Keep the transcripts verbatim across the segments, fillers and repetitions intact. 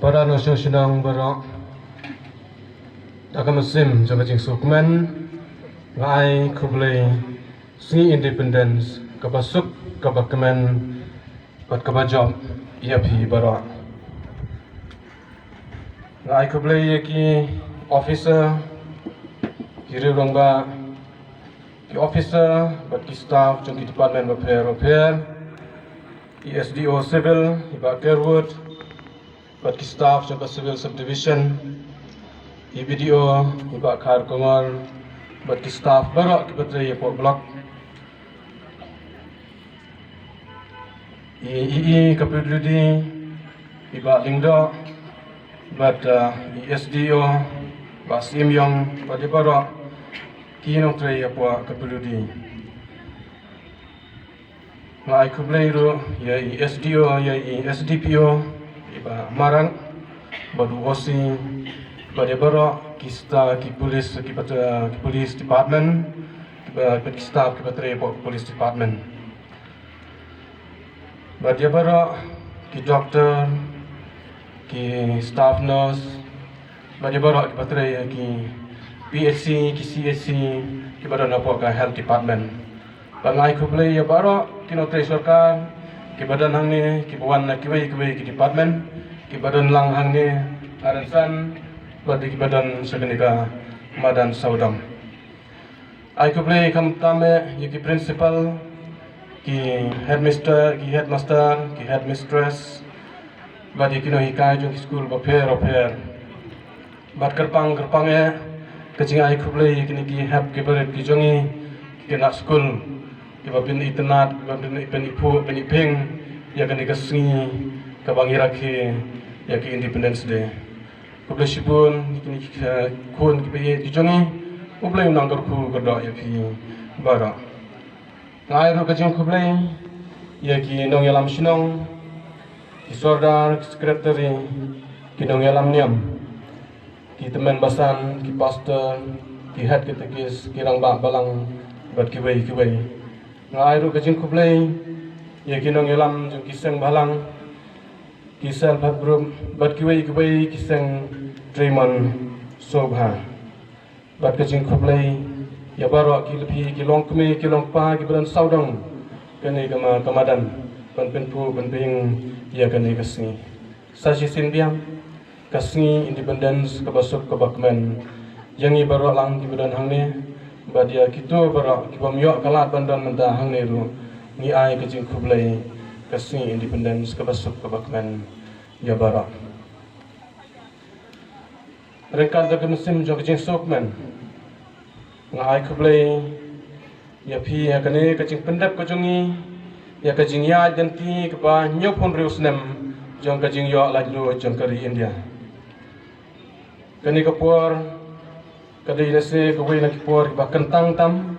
Para nongshong shnong baroh, da ka mynsiem jong ka jingsngewkmen, nga ai khublei sngi Independence kaba suk, kaba kmen bad kaba jop ïa phi baroh. Nga ai khublei ïa ki officer, ki riew rangbah, ki officer bad ki staff jong ki department bapher bapher, i S D O Civil i Bah Kerwood, bad ki staff jong ka Civil Subdivision, i B D O i Bah Kharkongor, bad ki staff baroh kiba trei hapoh block, i E E ka P W D i Bah Lyngdoh, bad, uh, i S D O Bah Syiemlieh, bad ïa baroh ki nongtrei hapoh ka P W D. Nga ai khublei ruh ïa i S D O, ïa i S D P O i Bah Marak, bad u O C, bad ïa baroh ki staff, ki police, ki pat-, ki police department, ki ba-, bad ki staff kiba trei hapoh police department. Bad ïa baroh ki doctor, ki staff nurse, bad ïa baroh kiba trei ha ki P H C, ki C H C, kiba don hapoh ka health department. Bad nga ai khublei ïa baroh ki nongtrei sorkar kiba don hangne, kiba wan na kiwei kiwei ki department, kiba don lang hangne ha rynsan, bad kiba don sha kane ka madan sawdong. Ai khublei khamtam eh ïa ki principal, ki headmaster, ki headmaster, ki headmistress, bad ïa ki nonghikai jong ki skul bapher bapher. Bad kyrpang kyrpang eh ka jingai khublei ïa kine ki hep ki barit ki jong ngi, ki khynnah skul, kiba pynitynnad, kiba pyni-, pyniphuh, pyniphieng ïa kane ka sngi kaba ngi rakhe ïa ka Independence Day. Khublei shibun ïa kine ki, eh, khun kiba ïeit ki jong ngi. U Blei un nang kyrkhu kyrdoh ïa phi baroh. Nga ai ruh ka jingkhublei ïa ki nongïalam shnong, ki sordar, ki secretary, ki nongïalam niam, ki tymmen basan, ki pastor, ki head katekis, ki rangbah balang, bad kiwei kiwei. Nga ai ruh ka jingkhublei ïa ki nongïalam jong ki seng balang, ki self help group, bad kiwei kiwei ki seng treimon sngewbha. Bad ka jingkhublei ïa baroh ki lehphi, ki longkmie, ki longkpa, kiba don sawdong kane ka ma-, ka madan, ban pynphuh ban pynïeng ïa kane ka sngi. Sa shisien biang, ka sngi Independence kaba suk kaba kmen ïa ngi baroh lang kiba don hangne, bad ïa kito baroh ki bym ïoh ka lad ban don mynta hangne ruh, ngi ai ka jingkhublei ka sngi Independence kaba suk kaba kmen ïa baroh. Ryngkat da ka mynsiem jong ka jingsngewkmen, nga ai khublei ïa phi ha kane ka jingpyndep ka jong ngi ïa ka jingïaid lynti kaba hynñiewphew hynriew snem jong ka jingïoh laitluid jong ka ri India. Kane ka por ka dei lehse kawei na ki por kiba kyntang tam,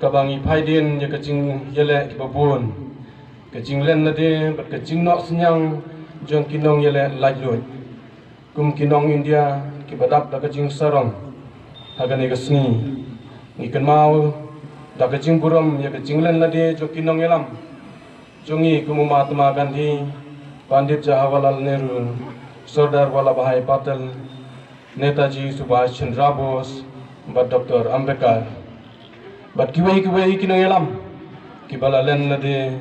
kaba ngi phaidien ïa ka jingïaleh kiba bun, ka jinglen lade bad ka jingnoh synñiang jong ki nongïaleh laitluid. Kum ki nong India kiba dap da ka jingsarong ha kane ka sngi, ngi kynmaw da ka jingburom ïa ka jinglen lade jong ki nongïalam jong ngi kum u Mahatma Gandhi, Pandit Jawaharlal Nehru, Sardar Vallabhbhai Patel, Netaji Subhash Chandra Bose, bad Doctor Ambedkar, bad kiwei kiwei ki nongïalam kiba la len lade